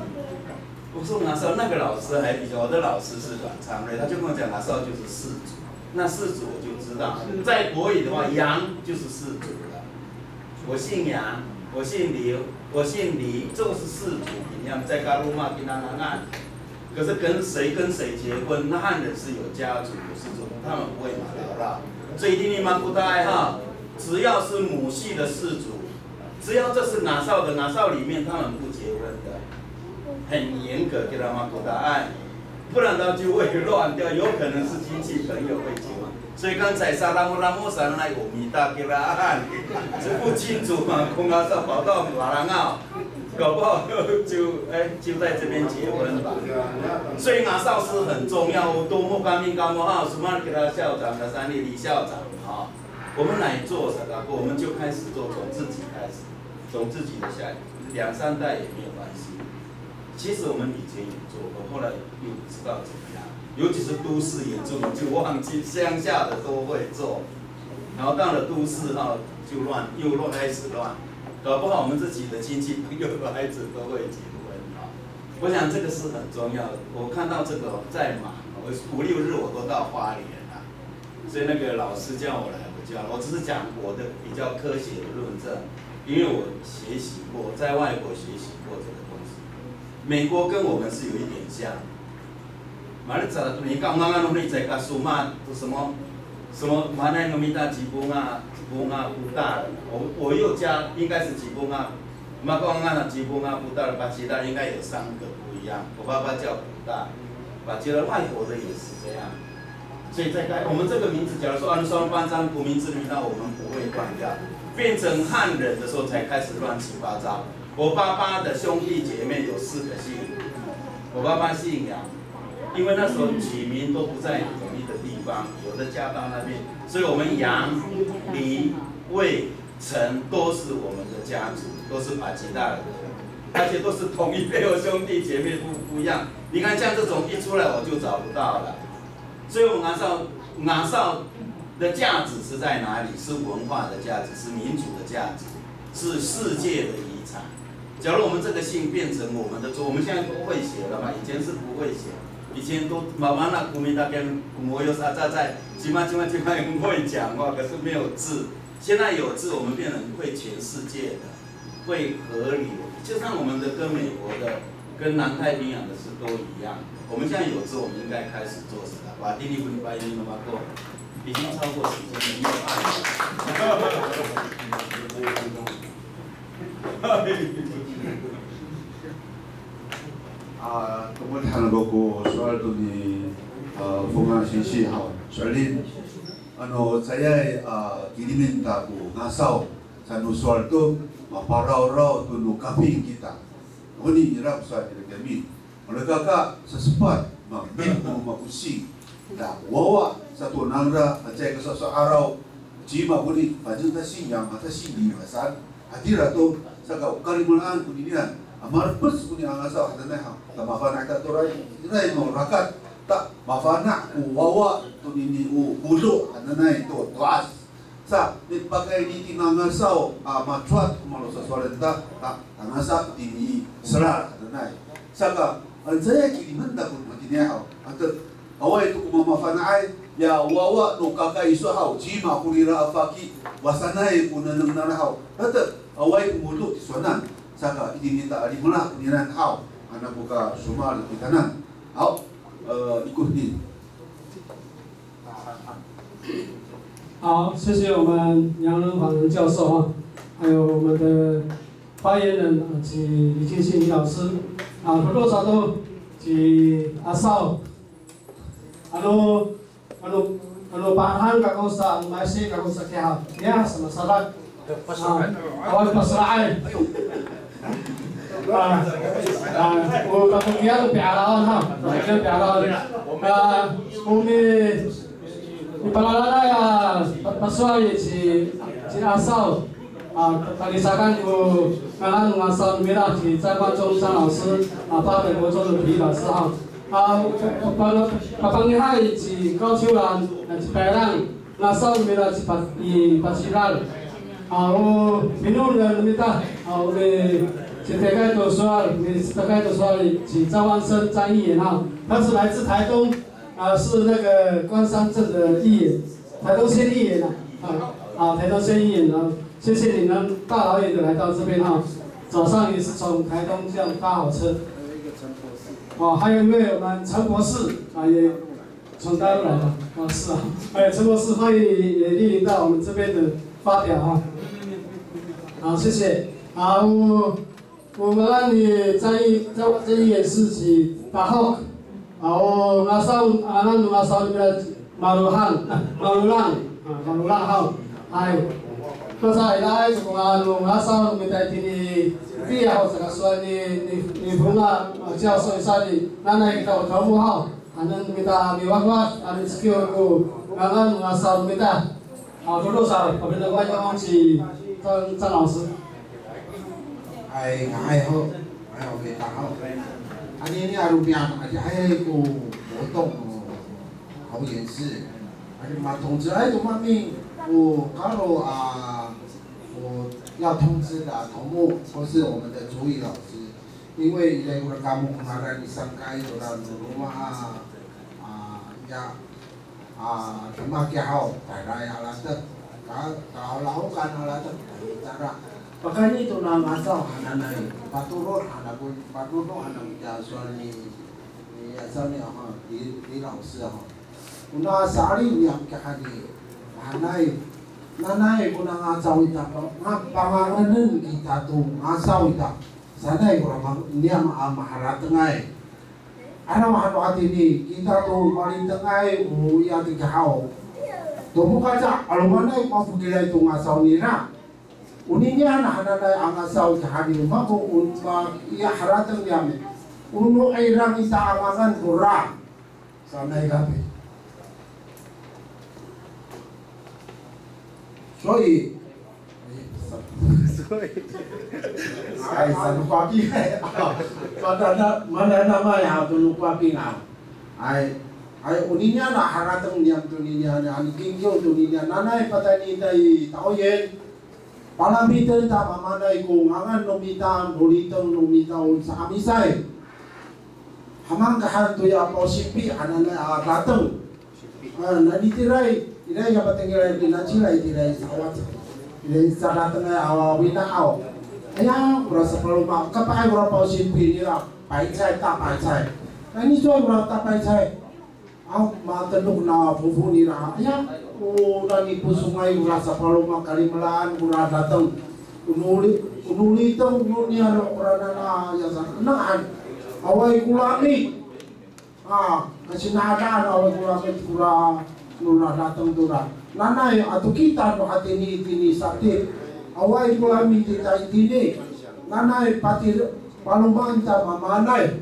我说 ngasaw，那个老师还比较，我的老师是阮昌瑞，他就跟我讲 ngasaw 就是氏族。那氏族我就知道，在国语的话，羊就是氏族了。我姓杨，我姓刘，我姓李，这个是氏族，平常在 kaloma 平常 nangan。可是跟谁跟谁结婚，那汉人是有家族有氏族，他们不会 madaodaw。所以 itini Makotaay 哈，只要是母系的氏族，只要这是 ngasaw 的， ngasaw 里面他们不结婚的，很严格给他们 Makotaay，不然他就会乱掉，有可能是亲戚朋友会结婚。所以刚才 salamolamo 上来 o mita kiraan，这不清楚嘛，恐怕是跑到 Malangaw，搞不好就哎就在这边结婚吧。所以 ngasaw 是很重要，我多么 kami kamo 哈，什么给他校长的三立李校长啊。 我们来做 sadako，我们就开始做，从自己开始，从自己的下两三代也没有关系。其实我们以前也做过，后来又不知道怎么样，尤其是都市原住民就忘记，乡下的都会做，然后到了都市哈就乱，又乱开始乱，搞不好我们自己的亲戚朋友的孩子都会结婚啊。我想这个是很重要的。我看到这个在忙，我五六日我都到花莲啊。 所以那个老师叫我来，我就要，我只是讲我的比较科学的论证，因为我学习过，在外国学习过这个东西。美国跟我们是有一点像。Malic sa to, nika nganga no mita i kasoma, 什么什么 mahaenay no mita cibonga, cibonga potal. 我我又加，应该是 cibonga, mako nganga cibonga potal, pacidal 应该有三个不一样。我爸爸叫 potal，pacidal 外国的也是这样。 所以在该我们这个名字，假如说 ano sowal no Pangcah ko 名字 no mita， 我们不会断掉，变成汉人的时候才开始乱七八糟。我爸爸的兄弟姐妹有四个姓，我爸爸姓杨，因为那时候取名都不在统一的地方，有的嫁到那边，所以我们杨、李、魏、陈都是我们的家族，都是 Pacidal 的，而且都是同一辈，我兄弟姐妹不不一样。你看像这种一出来我就找不到了。 所以我们 ngasaw ngasaw 的价值是在哪里？是文化的价值，是民族的价值，是世界的遗产。假如我们这个姓变成我们的族，我们现在都会写了嘛？以前是不会写，以前都 mafana' ko mita kiyan, komoyos aca, 在 cima cima cima 很会讲话，可是没有字。现在有字，我们变成会全世界的。 会合理，就像我们的跟美国的、跟南太平洋的是都一样的。我们现在有志，我们应该开始做什么？Wa tini ko ni paini no mako，已经超过时间了，没有办法。A, tomod han ako ko sowal to ni, a, Fonga singsi haw. Sowal i, ano, caay, a, kilimin ta ko ngasaw. Sa no sowal to, maparawraw to no kafing kita. Oni ira ko sowal ira kami. Malekaka sasepat, mamin ko makosing. Ta wawa sato nangra, a caay ka sasa'araw. Cima koni, 反正他姓杨嘛，他姓李嘛，saan. Hatira to, saka o kalimolaan koninian. A malepes koni a ngasaw hananay ha. Ta mafana' ta to ray, ray no rakat. Ta mafana' ko wawa tonini o kodo hananay to to'as. Sa, mipakayni tina ngasaw a macowat ko malo sasowalen ta, ta, tangasa itini i selal hananay. Saka, ano caay kilimen ta ko matini haw, ato, awaay to ko mamafana'ay, ya wawa no kaka iso haw, cima ko rira a faki, wa sanay ko nengneng nira haw, ato, awaay ko ngodo tisowanan, saka itini ta a limolah konian haw, ano ko ka somowal kitanan. Haw, e, ikor ni. 好，谢谢我们杨仁华教授啊，还有我们的发言人啊，及李建信李老师啊，多多少都及阿少，ano, ano, ano pahan kako sa, ano maisi kako sa kiha, ya, sama sadak. Pasra'ay. Awa pasra'ay. A, a, o tatokiyan pi'arawan ha. Tatokiyan pi'arawan. A, o mi, mipalalanay a, pa, pasowal ci, ci Asaw. A, talisakan ko ngangan no Asaw no mira ci 张冠忠张老师, a, 八德国中的体育老师哈. A, pa, pa, papangihay ci 高秋兰, a, ci Payrang. Ngasaw no mira ci Pa-, i Pacidal. A, o, minengneng no mita, a, o, mi, citekay to sowal, mi, citekay to sowal, ci 张万生张议员哈，他是来自台东，啊，是那个关山镇的议员，台东县议员啊，啊，啊，台东县议员啊，谢谢你们大老远的来到这边哈，早上也是从台东这样搭好车。哦，还有一位我们陈博士啊，也 从大陆来的，啊，是啊。哎，陈博士，欢迎你也莅临到我们这边的发表啊。好，谢谢。好，我，我们让你张议，张，张议员是起打后。好，我马上，啊，让马上那个马鲁汉，啊，马鲁浪，啊，马鲁浪好。哎，刚才来，我们马上我们在这里，必要这个说你，你，你不那，啊，教授说你，那那个头目好。 Hanen no mita miwatwat, hanen cekiw ko ngangan no ngasaw no mita. A, dodo sa, pabinaway ko ci 张，张老师. Ay, nga'ay ho. Ay, okay, ta ho. Anini a romi'ad, adihay ko 活动 no 桃园市. Adi matongcilay to mami ko karo a, 我要通知的头目或是我们的主语老师。 因为 ira ko kamo kemara i sangkay tora no roma a, a, ya, a, demak kiya haw, tayra i harateng, ka, kalahokan harateng, tayra. Pakayni to no ngasaw hananay, patorod hanako, patorod hanako kiya sowal ni, ni, ya, sowal ni, a, ni, ni 老师 haw. Ona sa'alin niyam kihani, nanay, nanay kona ngasaw ita, nga, panganganen kita to ngasaw ita. Sanay kora ma, niyam a maharatengay. Ano, ano hatini, kita to malitengay, o ya ti kahaw. To mo kaca, 'alomanay ko mafokilay to ngasaw nira. Oninian hananay a ngasaw kihani mako, o ma, ya harateng niyam. O no 'irang ita a ngangan kora. Sanay kami. 所以, 所以, ay, sa no Papi, ay, a, mananam, mananamay a to no Papi a. Ay, ay, oninian a harateng niyam toninian, a nikingkiw toninian, nanay patayni ita i 桃园. Palamiten ta mamanay ko ngangan no mita, no liteng no mita o sa'amisay. Hamankahan toya pawsipi hananay a dateng. A, nanitiraay, iraay ka patengilay, pinacilay, itiraay sawac. Iraay sadatengay a wina haw. Aya, kora sapaloma, kapaay kora pawsipi nira, paycay, ta paycay. Nani sowal kora ta paycay. Aw, matenok na fofo nira. Aya, o nani ko songay kora sapaloma kalimelaan kora dateng. O no li, o no liteng, o no niyam kora nana, ya sa, naan. Awaay ko lami. A, kasinadaan awaay ko lami kora, nora dateng tora. Nanay ato kita no hatini, tini sati. Awaay ko lami tita itini. Nanay pati, palomaan ta mamanay.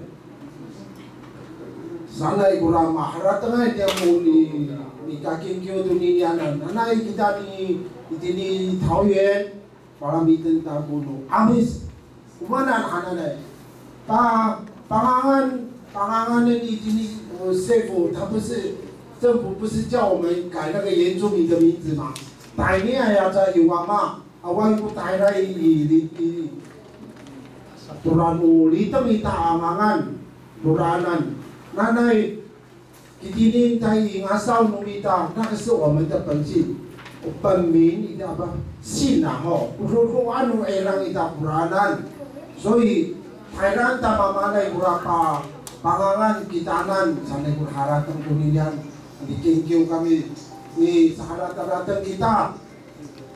Sanay kora maharatengay niyam o ni, nikakingkiw toninianan. Nanay kita ni, itini 桃园, palamiten ta ko no 'Amis. O maan hananay. Pa, pangangan, panganganen itini, o, 政府，他不是，政府不是叫我们改那个原住民的名字吗？ Tayni aya ca i wama, awaay ko tayra i, i, i, tora no liteng ita a ngangan, toraanan. Nanay, kitini ta i ngasaw no mita, 那个是我们的本性, 本名 ita apa, 姓 a ho, o dodoan no 'irang ita koraanan. 所以, tayra ta mamaanay kora pa, pangangan kitanan, sanay kora harateng toninian, mikingkiw kami, misaharateng kita.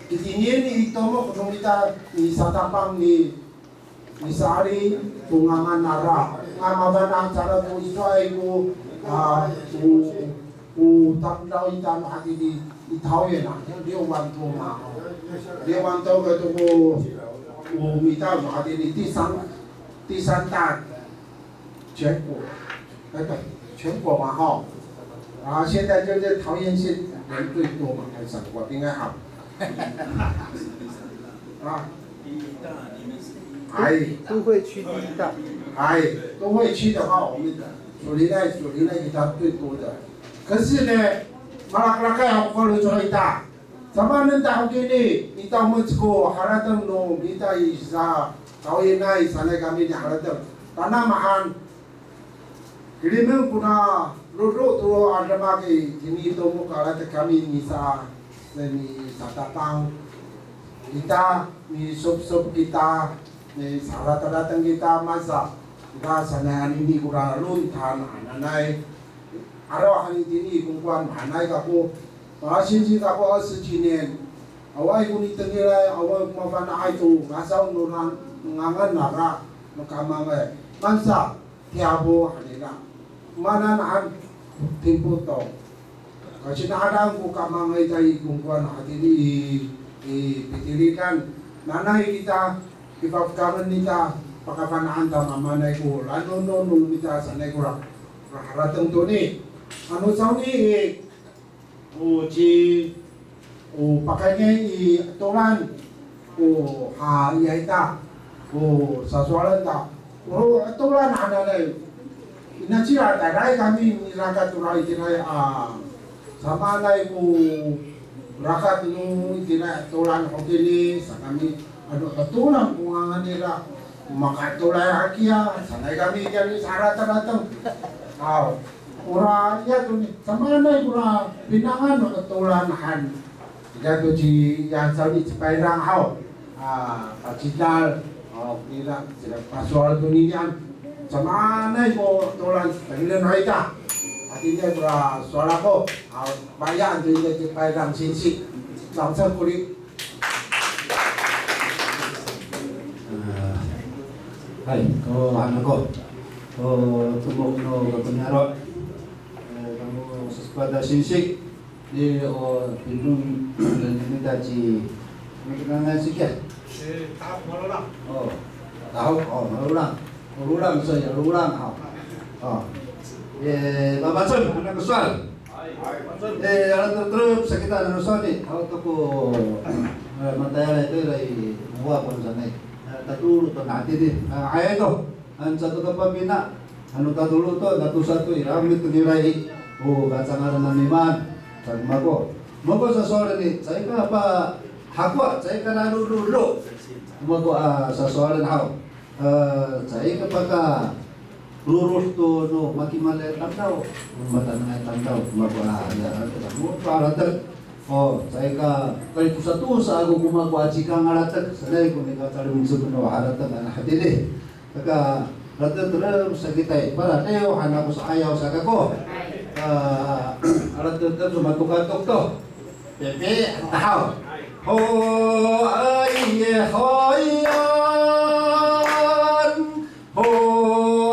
Kitini i tomok no mita, misatapang ni, misa'ali to ngangan nangra. Nga mafana' cangra to icowaay ko, a, ko, ko tamdaw ita no hatini i 桃园 a, 六万多嘛, 六万多个 to ko, ko mita no hatini 第三, 第三大全国, 那个全国嘛哈。啊，现在就是桃园县人最多嘛，还是我应该好。啊，哎，都会区第一大。哎，都会区的话，我们 solinay, solinay kita 最多的。可是呢，malaklakay ako faloco' ita. Samaanen ta ho kini, ita o moceko harateng no mita i sa, 桃园 ay sanay kami ni harateng. Tanaman, kilimen kona dodo to a demak i, tini tomok a latek kami ni sa, ni satapang. Ita, misopsop kita, misaratarateng kita masa. Ita sanay anini kora lontan hananay. Araw han itini kongkoan mahaenay kako, mahasinsi kako a 十几年. Awaay ko nitengilay, awaay ko mafana'ay to ngasaw no ngangan nangra, no kamangay. Mansa, tiyabo hanira. Manan han, timpo to. Kasinadaan ko kamangay ta i kongkoan hatini i, i pitilidan. Nanay kita, kipafekangen ita, pakafana'an ta mamaanay ko, lanono no mita sanay kora, harateng toni. Ano sawni i, o ci, o pakayni i 'atolan, o ha iya ita, o sasowalen ta, o 'atolan hananay. Inacila tayraay kami mirakat tora itiraay a, samaanay ko rakat no itiraay 'atolan ho kini, sa kami, ano 'atolan ko ngangan nira, maka'atolay hakiya, sanay kami itini saharatengateng. Aw, ora iya to ni, samaanay kora pinangan no 'atolan han. Ira to ci, ya sawni ci Payrang haw. A, pacidal, o, ira, sira pasowal to ninian. Samaanay ko 'atolan, tangilen ho ita. Hatini kora sowal ako. A, bayaan to ita ci Payrang singsi. 掌声鼓励。 A, hay, ko han ako. Ko tomok no kako niyaro'. E, kamo sasepad a singsi. Ni, o, pinong, nani mita ci, ano to ngangan siki a? E, Tahok Malolang. O, Tahok, o, Malolang. O, Lolang, so, ya, Lolang, o. O. E, Mama Cun, ano ko sowal? E, ano to, terus sa kita, ano, sowal ni, ano to ko, e, matayalay to, ira i, mawa ko sanay. E, tatolo to nati di, e, ayay to. Ano sato kapamina, ano tatolo to, tatosa to, ira mitengilay i, o kacangalen a mimaan, sa ko mako. Mako sasowalen i, caay ka pa, hakowa, caay ka nalololo. Mako a sasowalen haw. E, caay ka pakaroros to no makimalay tamdaw, matanengay tamdaw, mako a, ya, ano, mako a latek. O, caay ka, kalitosato sa ako ko mako a cikang a latek, sanay ko nika calimoncem no haratek a hatini. Saka, latek terem sa kita i, para, eyo, han ako sa'ayaw sa kako. A, latek terem sa matokatok to. Pepe, tahaw. Ho, ay, ye, ho, yan. Ho,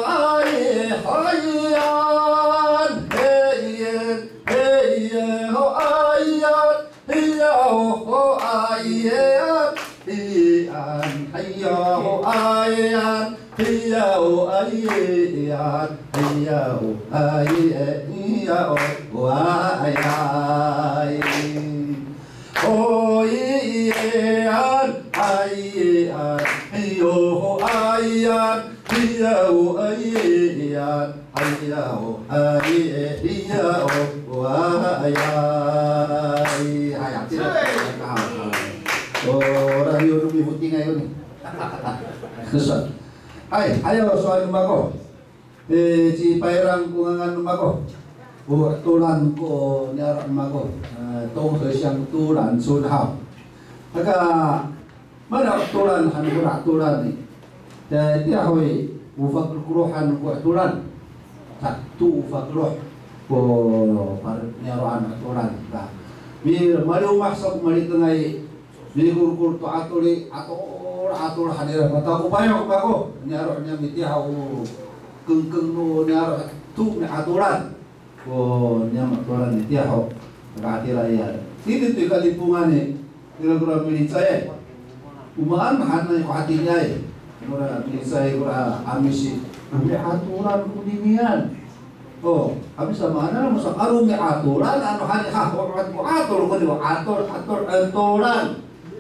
ay, ye, ho, yan. Hey, ye, hey, ye, ho, ay, yan. Hiyaw, ho, ayan, hiyan, hiyaw, ho, ayan, hiyaw, ayan, hiyaw, ayan, hiyaw, ho, ayan. Ho, iyan, ayan, hiyaw, ho, ayan, hiyaw, ayan. Hay, ya, o, hay, e, ya, o, o, a, hay, ay. Hay, hatira. Hay, ayaw sowal no mako. E, ci Payrang ko ngangan no mako. O 'atolan ko niyaro' no mako. E, 东河乡都兰村 haw. Saka, mana 'atolan han kora 'atolan i. Itiya ho i, o fakelokelohan ko 'atolan. Sato o fakeloh ko par-, niyaro'an 'atolan. Ta, mi-, mali'omah sa ko malitengay i, mikolkol to 'atol i, 'atol, 'atol han nira, matakopayo kako niyaro' niyam itiya ho, kengkeng no niyaro' to mi'atolan ko niyam 'atolan itiya ho. Saka hatira iya, tini to i kalipongan i, ira kora milicayay. O maan hanay ko hatiniay. Kora milicayay kora 'Amis i, o mi'atolan koninian. O, 'Amis a, maan sa, ano mi'atolan, ano hani, ha, o, o 'atol koni, o 'atol, 'atol, 'atolan.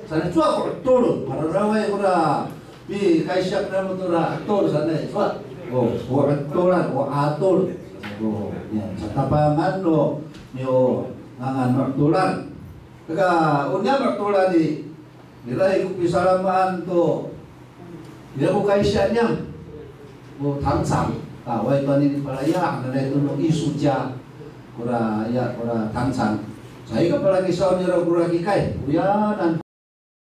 Saan cowa ko 'etol, pararaway kora pikaysiya namo tora 'etol sanay, cowa. O, o 'atolan, o 'atol. O, ya, satapangan no, yo, ngangan no 'atolan. Saka, o niyam 'atolan i, ira i ko pisalamaan to, ira ko kaysiya niyam. O 糖厂. A, awaay to anini palaya, nanay to no 艺术家. Kora, ya, kora 糖厂. Caay ka palakisaw nira kora kikay. Oyanan.